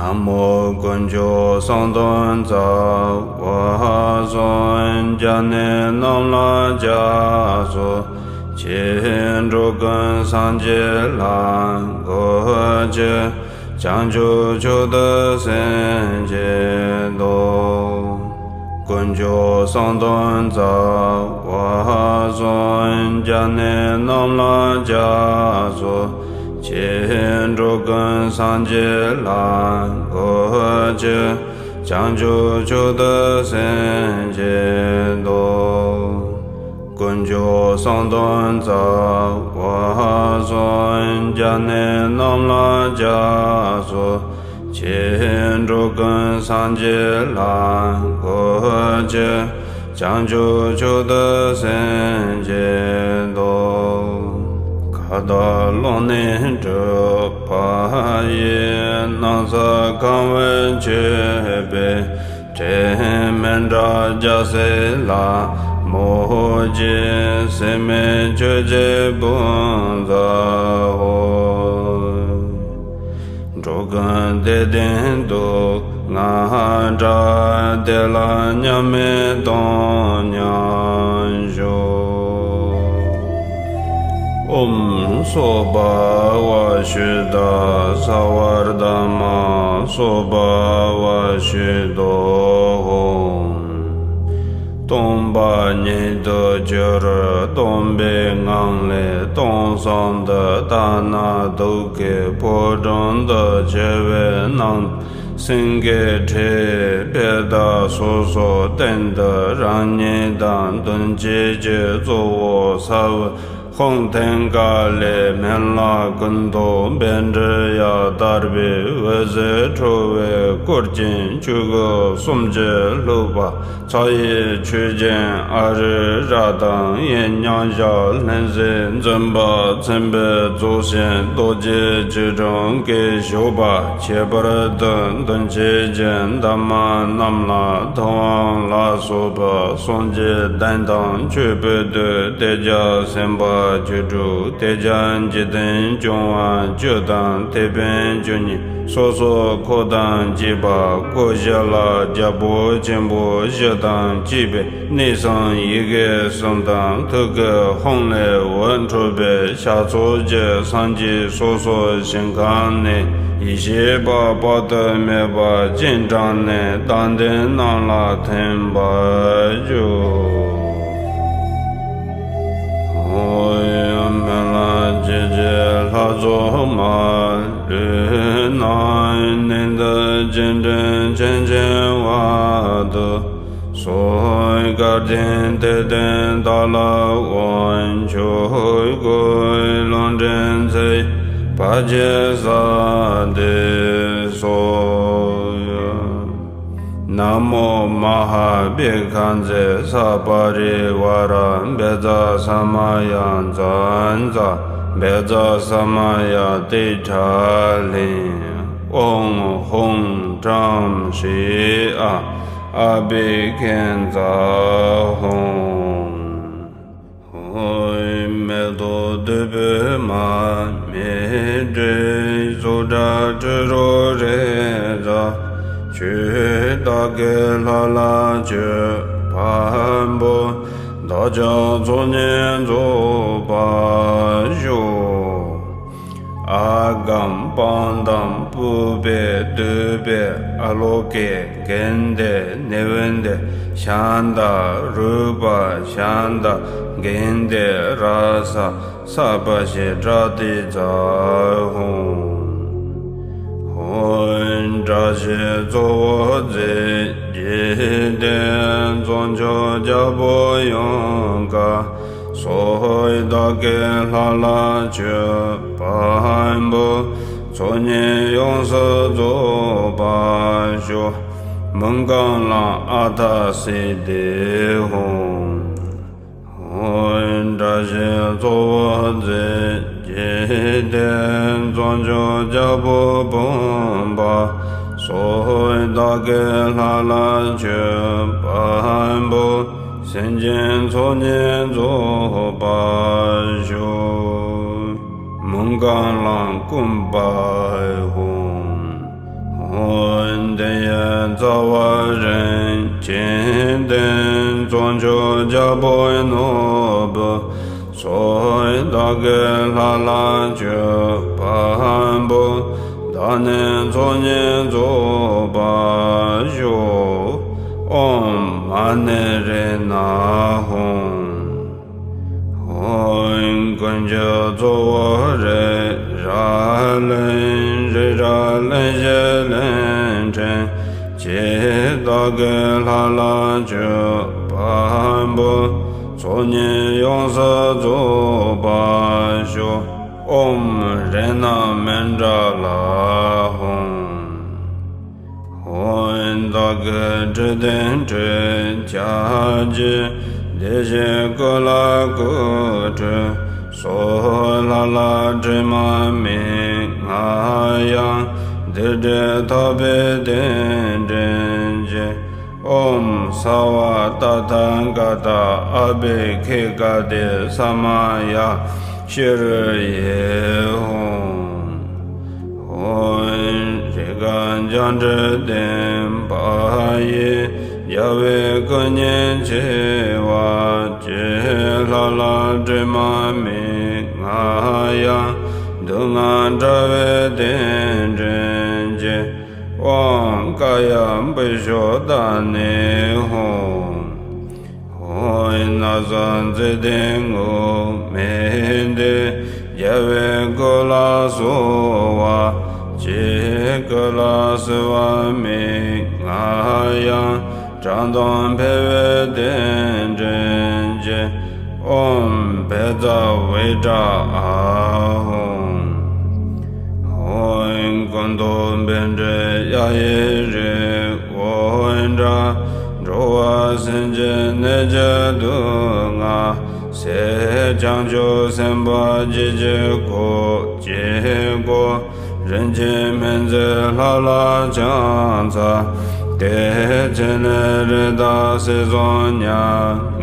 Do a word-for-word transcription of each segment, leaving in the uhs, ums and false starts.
ན་མོ་དཀོན་མཆོག་གསུམ་སྟོང་རྩ་བ་གསུམ། རྒྱ་ནི་རྣམས་ལ་སྐྱབས་སུ་མཆི། འགྲོ་ཀུན་སངས་རྒྱས་ལ་གུས་ཕྱག། བྱང་ཆུབ་མཆོག་ཏུ་སེམས་བསྐྱེད་དོ། དཀོན་མཆོག་གསུམ་སྟོང་རྩ་བ་གསུམ། རྒྱ་ནི་རྣམས་ལ་སྐྱབས་སུ་མཆི། འགྲོ་ཀུན་སངས་རྒྱས་ལ་གུས་ཕྱག། བྱང་ཆུབ་མཆོག་ཏུ་སེམས་བསྐྱེད་དོ། དཀོན་མཆོག་གསུམ་སྟོང་རྩ་བ་གསུམ། རྒྱ་ནི་རྣམས་ལ་སྐྱབས་སུ་མཆི། འགྲོ་ཀུན་སངས་རྒྱས་ལ་གུས་ཕྱག། བྱང་ཆུབ་མཆོག་ཏུ་སེམས་བསྐྱེད་དོ། ཁ་དོག་ལོག་ནས་གྲུབ་པ་ཡི། སྣང་ས་གང་བས་མཆོད་པའི་དྲི། མཎྜལ་རྒྱལ་སྲས་ལྷ་མོ་རྗེ། སྲེད་མེད་ཆོས་ཀྱི་བུམ་དག་འོ། འགྲོ་ཀུན་བདེ་ལྡན་སྡུག་བསྔལ་བྲལ། བདེ་ལ་མཉམ་མེད་དོན་མཉམ་བཞུགས། ཨོཾ་སྭ་བྷཱ་ཝ་ཤུདྡྷ་སརྦ་དྷརྨ་སྭ་བྷཱ་ཝ་ཤུདྡྷོ་ཧོཾ། སྟོང་པ་ཉིད་དུ་གྱུར། སྟོང་པའི་ངང་ལས་སྟོང་གསུམ་དུ་ལྟ་ན་སྡུག་གི་ཕོ་བྲང་དུ་བྱེ་བའི་ནང་སེང་གེའི་ཁྲི་བས་བདག་སོ་སོའི་སྟེང་དུ་རང་ཉིད་དང་མདུན་བསྐྱེད་ཀྱི་གཙོ་བོ་ས་བོན་ཧཱུྃ་ཐེངས་ཀ་ལས་སྨན་བླ་ཀུན་ཐུབ་བཻ་ཌཱུརྱ་དར་བའི་འོད་ཟེར་འཕྲོ་བའི་སྐུར་ཅན་བཅུ་དགུ་གསུམ་གྱིས་བླུགས་པ། ཚ་ཡི་ཆུ་ཅན་ཨ་རུ་ར་དང་། ཡི་མཉམ་བཞག་ལྷུང་བཟེད་འཛིན་པ་ཚིམ་པའི་རྫོགས་ཆེན་རྡོ་རྗེ་ཆོས་དྲུག་གི་བཞུགས་པ། ཁྱད་པར་དུ་མདུན་བསྐྱེད་ཀྱི་འདབ་མ་རྣམས་ལ་ཐུབ་དབང་ལ་སོགས་པ་སངས་རྒྱས་བདག་དང་མཆོད་པའི་བསྟོད། ཐེག་བརྒྱ་སེམས་དཔའ་བཅུ་དྲུག་ཐེག་བརྒྱ་འཇིག་རྟེན་སྐྱོང་བ་བཅུ་དང་ཐེག་དཔོན་བཅུ་གཉིས། སོ་སོའི་འཁོར་དང་བཅས་པ། སྐུ་བཞི་ལ་རྒྱལ་པོ་ཆེན་པོ་བཞི་དང་བཅས་པའི་གནས་གསུམ་ཡི་གེ་གསུམ་དང་ཐུགས་ཀྱི་ཧཱུྃ་ལས་འོད་འཕྲོས་པའི་ཕྱག་མཚོ་རྒྱས། སངས་རྒྱས་སོ་སོའི་ཞིང་ཁམས་ནས་ཡེ་ཤེས་པ་དཔག་ཏུ་མེད་པ་སྤྱན་དྲངས་ནས་དག་ལྡན་རྣམས་ལ་ཐིམ་པར་ཤོག། ཨོཾ་སྨན་བླ་སྤྱི་བྱེ་ལྷ་ཚོགས་མ། ལུས་རྣམས་གནས་འདི་སྤྱན་འདྲེན་བྱིན་ཅན་བར་དུ་གསོལ། བསྐལ་དོན་དེ་སྟོན་ད་ལ་དབང་ཆོས་སྐུའི་ལུང་འདྲེན་ཚེ་བར་ཆད་སེལ་ཏེ་གསོལ། ན་མོ་མ་ཧཱ་བི་ཁ་ཛེ་ས་པ་རི་ཝཱ་ར་བཛྲ་ས་མ་ཡ་ཛྙཱ་ཛ་བཛྲ་ས་མ་ཡ་ཏི་ཏྲཱ་ལྷཱིཿ་ཨོཾ་ཧཱུྃ་ཊཾ་ཤྲཱི་ཨ་ཨ་བྷི་ཥིཉྩ་ཧཱུྃ། ཧོ། མེ་ཏོག་བདུག་སྤོས་མ། མེ་དྲི་སོགས་སྒྲ་དྲི་རོ་རེག་བྱ། ཆོས་བདག་གི་ལྷ་ལ་མཆོད་པ་འབུལ། བདག་ཀྱང་ཚོགས་གཉིས་རྫོགས་པར་ཤོག། ཨ་དགམ་སྤང་དང་སྤོབས་པས་བསྡུས་པའི་ཨ་ལོ་ཀེ་གན་དྷེ་ནཻ་ཝི་དྱ་ཤཱནྟ་རཱུ་པ་ཤཱནྟ་གན་དྷེ་རཱ་ས་ས་པ་ཤི་པྲ་ཏི་ཙ་ཧཱུྃ། ཧོ། དགྲ་བཞི་གཙོ་བོར་མཛད། འཇིག་རྟེན་གཙོ་མཆོག་རྒྱལ་པོ་ཡོངས་དགའ། སོགས་བདག་གི་ལྷ་ལ་མཆོད་པ་འབུལ། ཚོགས་གཉིས་ཡོངས་སུ་རྫོགས་པར་ཤོག། མི་འགོང་ལང་ཨ་ཏི་སིདྡྷི་ཧཱུྃ། ཧོ། དགྲ་བཞི་གཙོ་བོར་མཛད། འཇིག་རྟེན་གཙོ་མཆོག་རྒྱལ་པོ་བུམ་པ། སོགས་བདག་གི་ལྷ་ལ་མཆོད་པ་འབུལ། སེམས་ཅན་ཚོགས་གཉིས་རྫོགས་པར་ཤོག། མི་འགོང་ལང་ཀུན་པ་ཧཱུྃ། ཧོ། དེ་ཡི་རྩ་བ་རིན་ཆེན་ལྡན། གཙོ་མཆོག་རྒྱལ་པོ་ནོར་བུ་སོགས། བདག་གི་ལྷ་ལ་མཆོད་པ་འབུལ། བདག་ནི་ཚོགས་གཉིས་རྫོགས་པར་ཤོག། ཨོཾ་མ་ཎི་རཏྣ་ཧཱུྃ། ཧོ། ཀུན་མཆོག་གཙོ་བོ་རི་རབ་གླིང་། རི་རབ་གླིང་བཞི་གླིང་ཕྲན་གྱི། བདག་གི་ལྷ་ལ་མཆོད་པ་འབུལ། ཚོགས་གཉིས་ཡོངས་སུ་རྫོགས་པར་ཤོག། ཨོཾ་རཏྣ་མཎྜལ་ཧཱུྃ། ཧོ། བདག་གི་དྲི་ལྡན་ཁྲུས་བྱ་རྒྱུ། བདེ་གཤེགས་སྐུ་ལ་སྐུ་ཁྲུས་སོགས། ལྷ་ལ་དྲི་མ་མི་མངའ་ཡང་། བདུད་དྲི་ཐག་པས་བདེ་འདྲེན་བྱེད། ཨོཾ་སརྦ་ཏ་ཐཱ་ག་ཏ་ཨ་བྷི་ཥིཥྛ་ཏེ་ས་མ་ཡ་ཤྲཱི་ཡེ་ཧཱུྃ། ཧོ། རིགས་དཀར་འཇའ་འདྲ་ལྡན་པ་ཡི། རྒྱལ་བའི་སྐུ་བརྙེས་ཆེ་བ་ཅན། ལྷ་ལ་དྲི་མ་མི་མངའ་ཡང་། སྡུག་བསྔལ་བྲལ་བའི་བདེ་འདྲེན་བྱེད། ཨོཾ་ཀཱ་ཡ་བུ་ཤོ་ད་ནི་ཧཱུྃ། ཧོ། ན་བཟའ་མཛེས་ལྡན་ངུར་སྨྲིག་འདི། རྒྱལ་བའི་སྐུ་ལ་གསོལ་བ་བྱེད། སྐུ་ལ་གསོལ་བ་མི་མངའ་ཡང་། བཀྲག་མདངས་འཕེལ་བའི་བདེ་འདྲེན་བྱེད། ཨོཾ་བཛྲ་བི་ཛྲ་ཨཱཿཧཱུྃ། ཧོ། སྐུ་མདོག་བཻ་ཌཱུརྱ་ཡི་རི་བོ་འདྲ། འགྲོ་བ་སེམས་ཅན་ནད་ཀྱི་སྡུག་བསྔལ་སེལ། བྱང་ཆུབ་སེམས་དཔའ་སྤྱད་ཀྱི་གོ་འབྱེད་བསྐོར། རིན་ཆེན་སྨན་རྩི་ལྷ་ལ་ཕྱག་འཚལ་ཏེ། ཕྱི་ནས་རི་དྭགས་སྲིད་གསུམ་མྱ་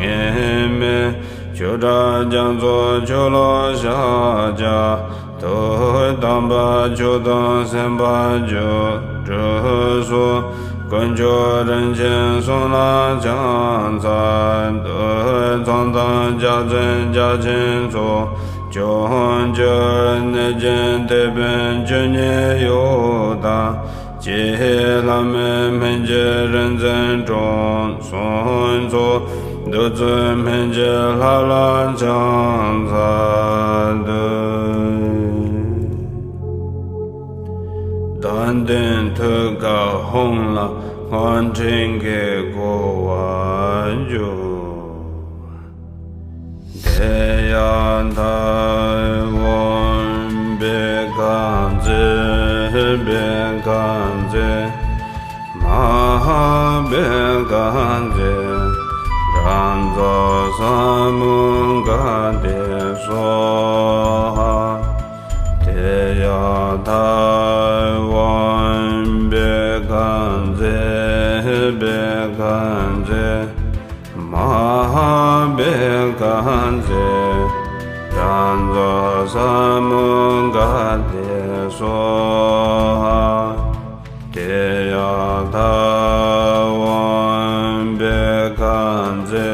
ངན་མེད། ཆོས་གྲྭ་རྒྱ་མཚོ་ཆུ་ལོག་ཤཱཀྱ་ཐུབ། དམ་པ་ཆོས་དང་སེམས་དཔའ་སྒྱུ་འཕྲུལ་སོགས། དཀོན་མཆོག་རིན་ཆེན་གསུམ་ལ་ཕྱག་འཚལ་འདུད། ཚངས་དང་བྱ་རྫི་བརྒྱ་བྱིན་ཚོགས་མཆོག་གྱུར། གནོད་སྦྱིན་དེད་དཔོན་བཅུ་གཉིས་ཡོད་དང་བཅས། ལྷ་མི་སྨན་གྱི་རིག་འཛིན་གྲངས་གསུམ་ཚོགས། བདུད་རྩི་སྨན་གྱི་ལྷ་ལ་ཕྱག་འཚལ་འདུད། བདག་མདུན་ཐུགས་ཀར་ཧཱུྃ་ལ་སྔགས་ཕྲེང་གིས་བསྐོར་བར་འགྱུར། ཏདྱ་ཐཱ། ཨོཾ་བཻ་ཥ་ཛྱེ་བཻ་ཥ་ཛྱེ་མ་ཧཱ་བཻ་ཥ་ཛྱེ་རཱ་ཛ་ས་མུདྒ་ཏེ་སྭཱ་ཧཱ། ཏདྱ་ཐཱ། ཨོཾ་བཻ་ཥ་ཛྱེ་བཻ་ཥ་ཛྱེ་མ་ཧཱ་བཻ་ཥ་ཛྱེ་རཱ་ཛ་ས་མུདྒ་ཏེ་སྭཱ་ཧཱ། ཏདྱ་ཐཱ། ཨོཾ་བཻ་ཥ་ཛྱེ་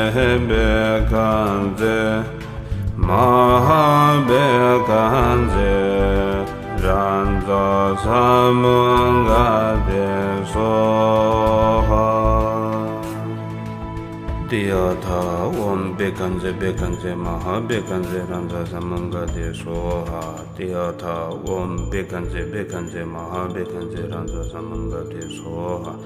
བཻ་ཥ་ཛྱེ་མ་ཧཱ་བཻ་ཥ་ཛྱེ་རཱ་ཛ་ས་མུདྒ་ཏེ་སྭཱ་ཧཱ། ཏདྱ་ཐཱ། ཨོཾ་བཻ་ཥ་ཛྱེ་བཻ་ཥ་ཛྱེ་མ་ཧཱ་བཻ་ཥ་ཛྱེ་རཱ་ཛ་ས་མུདྒ་ཏེ་སྭཱ་ཧཱ། ཏདྱ་ཐཱ། ཨོཾ་བཻ་ཥ་ཛྱེ་བཻ་ཥ་ཛྱེ་མ་ཧཱ་བཻ་ཥ་ཛྱེ་རཱ་ཛ་ས་མུདྒ་ཏེ་སྭཱ་ཧཱ།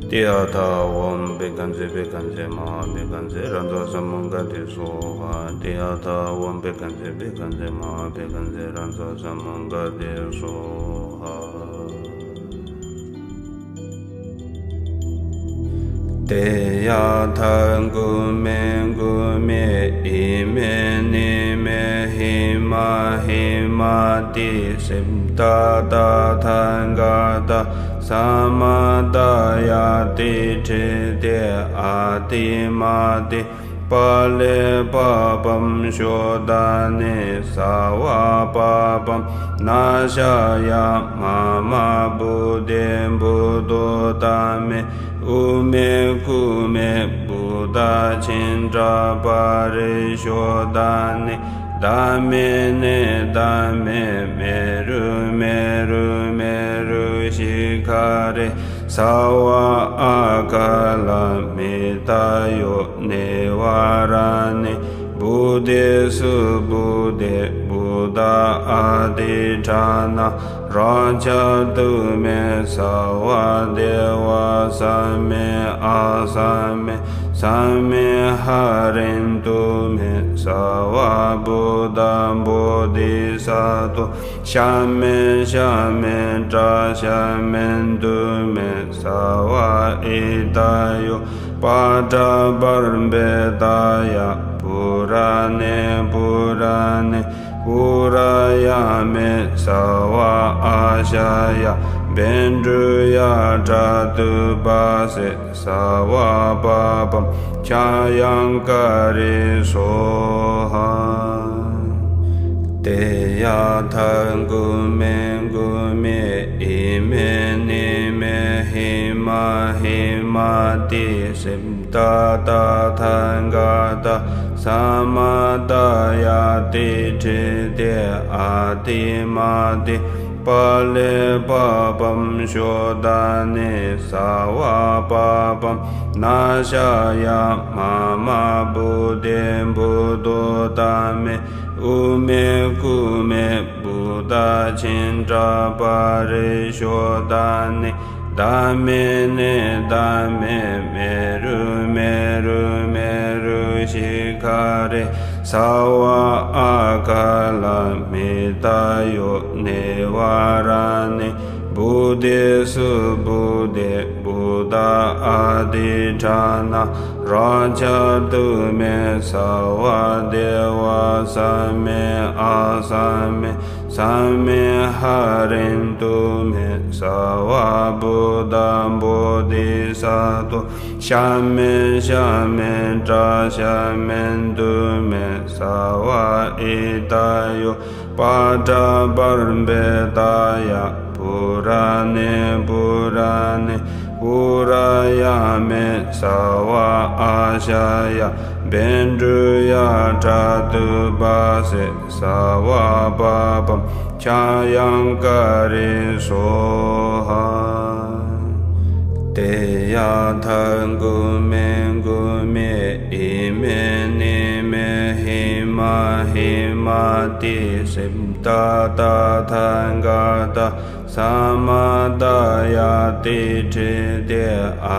ཏདྱ་ཐཱ། ཨོཾ་བཻ་ཥ་ཛྱེ་བཻ་ཥ་ཛྱེ་མ་ཧཱ་བཻ་ཥ་ཛྱེ་རཱ་ཛ་ས་མུདྒ་ཏེ་སྭཱ་ཧཱ། ཏདྱ་ཐཱ། ཨོཾ་བཻ་ཥ་ཛྱེ་བཻ་ཥ་ཛྱེ་མ་ཧཱ་བཻ་ཥ་ཛྱེ་རཱ་ཛ་ས་མུདྒ་ཏེ་སྭཱ་ཧཱ། ཏདྱ་ཐཱ། གུ་མེ་གུ་མེ་ཨི་མེ་ནི་མེ་ཧི་མ་ཧི་མ་ཏི་སིདྡྷ་ཏ་ཐཱ་ག་ཏ་ས་མ་ཏ་ཡ་ཏི་ཥྛི་ཏེ་ཨ་ཏི་མ་ཏི། པཱ་ལི་པཱ་པཾ་ཤོ་ད་ནི་སརྦ་པཱ་པཾ་ནཱ་ཤ་ཡ་མ་མ་བུདྡྷེ་བུདྡྷོ་དྷམ་མེ་ཨུ་མེ་ཀུ་མེ་བུདྡྷ་ཙིཏྟ་པ་རི་ཤོ་དྷ་ནི་དྷམ་མེ་ནི་དྷམ་མེ་མེ་རུ་མེ་རུ་མེ་རུ་ཤི་ཁ་རི་སརྦ་ཨ་ག་ལ་མི་ཏ་ཡོ་ནི་ཝཱ་ར་ཎི་བུདྡྷེ་སུ་བུདྡྷེ་བུདྡྷ་ཨ་དྷི་ཥཱ་ན་རཀྵ་ཏུ་མེ་སརྦ་དེ་ཝ་ས་མེ་ཨཱ་ས་མེ་ས་མེ་ཧ་རིན་ཏུ་མེ་སརྦ་བུདྡྷ་བོ་དྷི་ས་ཏྭ་ཤ་མེ་ཤ་མེ་ཏྲ་ཤ་མེ་ཏུ་མེ་སརྦ་ཨི་ཏ་ཡོ་པ་ཏྲ་པར་བེ་ཏ་ཡ་པུ་ར་ཎེ་པུ་ར་ཎེ་པུ་ར་ཡ་མེ་སརྦ་ཨ་ཤ་ཡ་བེ་ཌཱུ་ཡ་ཏྲ་ཏུ་པ་སེ་སརྦ་པཱ་པཾ་ཁྱ་ཡང་ཀ་རི་སྭཱ་ཧཱ། ཏེ་ཡ་ཐཱ་གུ་མེ་གུ་མེ་ཨི་མེ་ནི་མེ་ཧི་མ་ཧི་མ་ཏི་སིབ་ཏ་ཏ་ཐཱ་ག་ཏ་ས་མ་ཏ་ཡ་ཏི་ཁྲི་ཏེ་ཨ་ཏི་མ་ཏི་པཱ་ལི་པཱ་པཾ་ཤོ་ད་ནི་སརྦ་པཱ་པཾ་ནཱ་ཤ་ཡ་མ་མ་བུདྡྷེ་བུདྡྷོ་དྷམ་མེ་ཨུ་མེ་ཀུ་མེ་བུདྡྷ་ཙིཏྟ་པ་རི་ཤོ་དྷ་ནི་དྷམ་མེ་ནི་དྷམ་མེ་མེ་རུ་མེ་རུ་མེ་རུ་ཤི་ཁ་རི་སརྦ་ཨ་ག་ལ་མི་ཏ་ཡོ་ནི་ཝཱ་ར་ཎི་བུདྡྷེ་སུ་བུདྡྷེ་བུདྡྷ་ཨ་དྷི་ཥཱ་ན་རཀྵ་ཏུ་མེ་སརྦ་དེ་ཝ་ས་མེ་ཨཱ་ས་མེ་ས་མེ་ཧ་རིན་ཏུ་མེ་སརྦ་བུདྡྷ་བོ་དྷི་ས་ཏྭ་ཤ་མེ་ཤ་མེ་ཏྲ་ཤ་མེ་ཏུ་མེ་སརྦ་ཨི་ཏ་ཡོ་པ་ཏྲ་པར་བེ་ཏ་ཡ་པུ་ར་ཎེ་པུ་ར་ཎེ་པུ་ར་ཡ་མེ་སརྦ་ཨ་ཤ་ཡ་བེ་ཌཱུ་ཡ་ཏྲ་ཏུ་པ་སེ་སརྦ་པཱ་པཾ་ཁྱ་ཡང་ཀ་རི་སྭཱ་ཧཱ། ཏེ་ཡ་ཐཱ་གུ་མེ་གུ་མེ་ཨི་མེ་ནི་མེ་ཧི་མ་ཧི་མ་ཏི་སིབ་ཏ་ཏ་ཐཱ་ག་ཏ་ས་མ་ཏ་ཡ་ཏི་ཁྲི་ཏེ་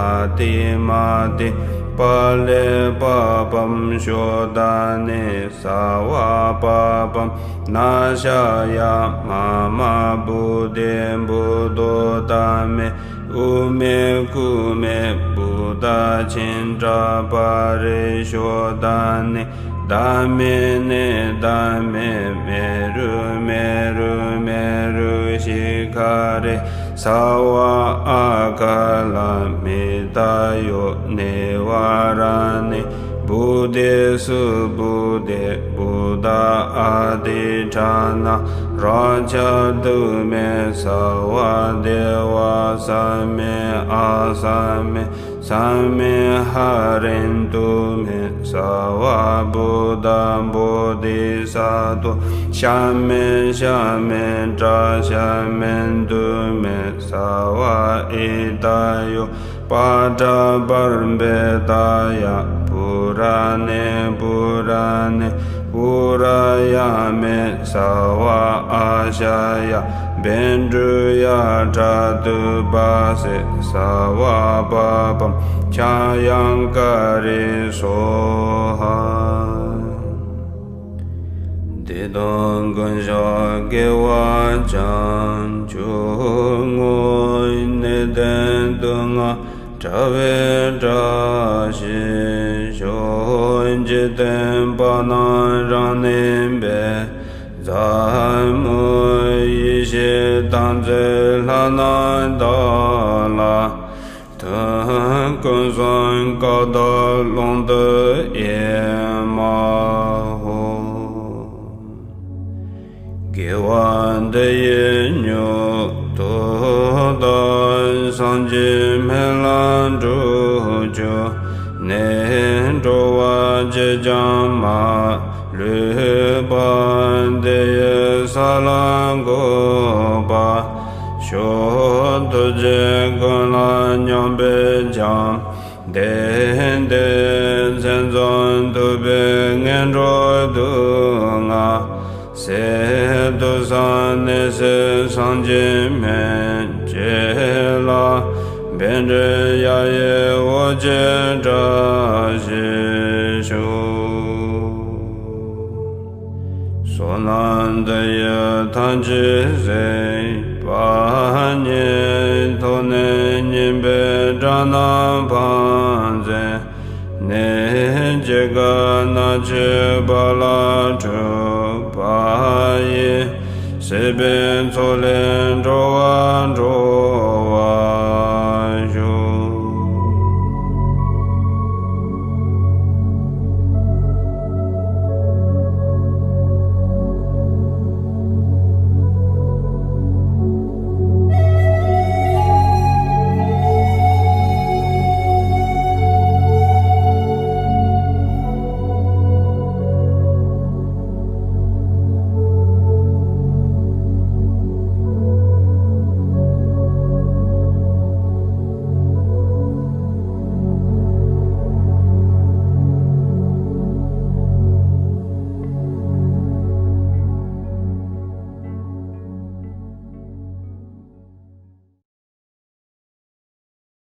ཨ་ཏི་མ་ཏི་པཱ་ལི་པཱ་པཾ་ཤོ་ད་ནི་སརྦ་པཱ་པཾ་ནཱ་ཤ་ཡ་མ་མ་བུདྡྷེ་བུདྡྷོ་དྷམ་མེ་ཨུ་མེ་ཀུ་མེ་བུདྡྷ་ཙིཏྟ་པ་རི་ཤོ་དྷ་ནི་དྷམ་མེ་ནི་དྷམ་མེ་མེ་རུ་མེ་རུ་མེ་རུ་ཤི་ཁ་རི་སརྦ་ཨ་ག་ལ་མི་ཏ་ཡོ་ནི་ཝཱ་ར་ཎི་བུདྡྷེ་སུ་བུདྡྷེ་བུདྡྷ་ཨ་དྷི་ཥཱ་ན་རཀྵ་ཏུ་མེ་སརྦ་དེ་ཝ་ས་མེ་ཨཱ་ས་མེ་ས་མེ་ཧ་རིན་ཏུ་མེ་སརྦ་བུདྡྷ་བོ་དྷི་ས་ཏྭ་ཤ་མེ་ཤ་མེ་ཏྲ་ཤ་མེ་ཏུ་མེ་སརྦ་ཨི་ཏ་ཡོ་པ་ཏྲ་པར་བེ་ཏ་ཡ་པུ་ར་ཎེ་པུ་ར་ཎེ་པུ་ར་ཡ་མེ་སརྦ་ཨ་ཤ་ཡ་བེ་ཌཱུ་ཡ་ཏྲ་ཏུ་པ་སེ་སརྦ་པཱ་པཾ་ཁྱ་ཡང་ཀ་རི་སྭཱ་ཧཱ། འདི་དང་ཀུན་གཞི་དགེ་བ་བྱང་ཆུབ་བསྔོ་བའི་གནས་བརྟན་དུ་ང་འདྲ་བའི་བཀྲ་ཤིས་ཤོག་འཇིག་རྟེན་པ་རྣམས་རང་གནས་པའི་ཟབ་མོའི་ཡེ་ཤེས་དམ་ཚིག་ལྷ་ནང་བདག་ལ་ཐུགས་ ཀུན་བཟང་ཀ་དག་ཀློང་དུ་ཨེ་མ་ཧོ། དགེ་བ་འདི་ཡིས་མྱུར་དུ་བདག་སངས་རྒྱས་སྨན་བླ་འགྲུབ་གྱུར་ནས། འགྲོ་བ་ཅིས་ཀྱང་མ་ལུས་པ། དེ་ཡི་ས་ལ་འགོད་པར་ཤོག །ཐུགས་རྗེས་ཀུན་ལ་མཉམ་པའི་བྱམས་ལྡན་འདས། མཚན་ཙམ་ཐོས་པས་ངན་འགྲོ་དུག་ལྔ་སེལ། ཐོས་བསམ་ནས་སེམས་སངས་རྒྱས་སྨན་བྱིན་རླབས། པཎྜི་ཏ་ཡི་འོད་ཀྱི་བཀྲ་ཤིས་ཤོག །བསོད་ནམས་འདི་ཡིས་ཐམས་ཅད་གཟིགས་པ་ཉིད། ཐོབ་ནས་ཉེས་པའི་དགྲ་རྣམས་ཕམ་བྱས་ནས། སྐྱེ་རྒ་ན་འཆིའི་རྦ་རླབས་འཁྲུགས་པ་ཡི། སྲིད་པའི་མཚོ་ལས་འགྲོ་བ་སྒྲོལ་བ།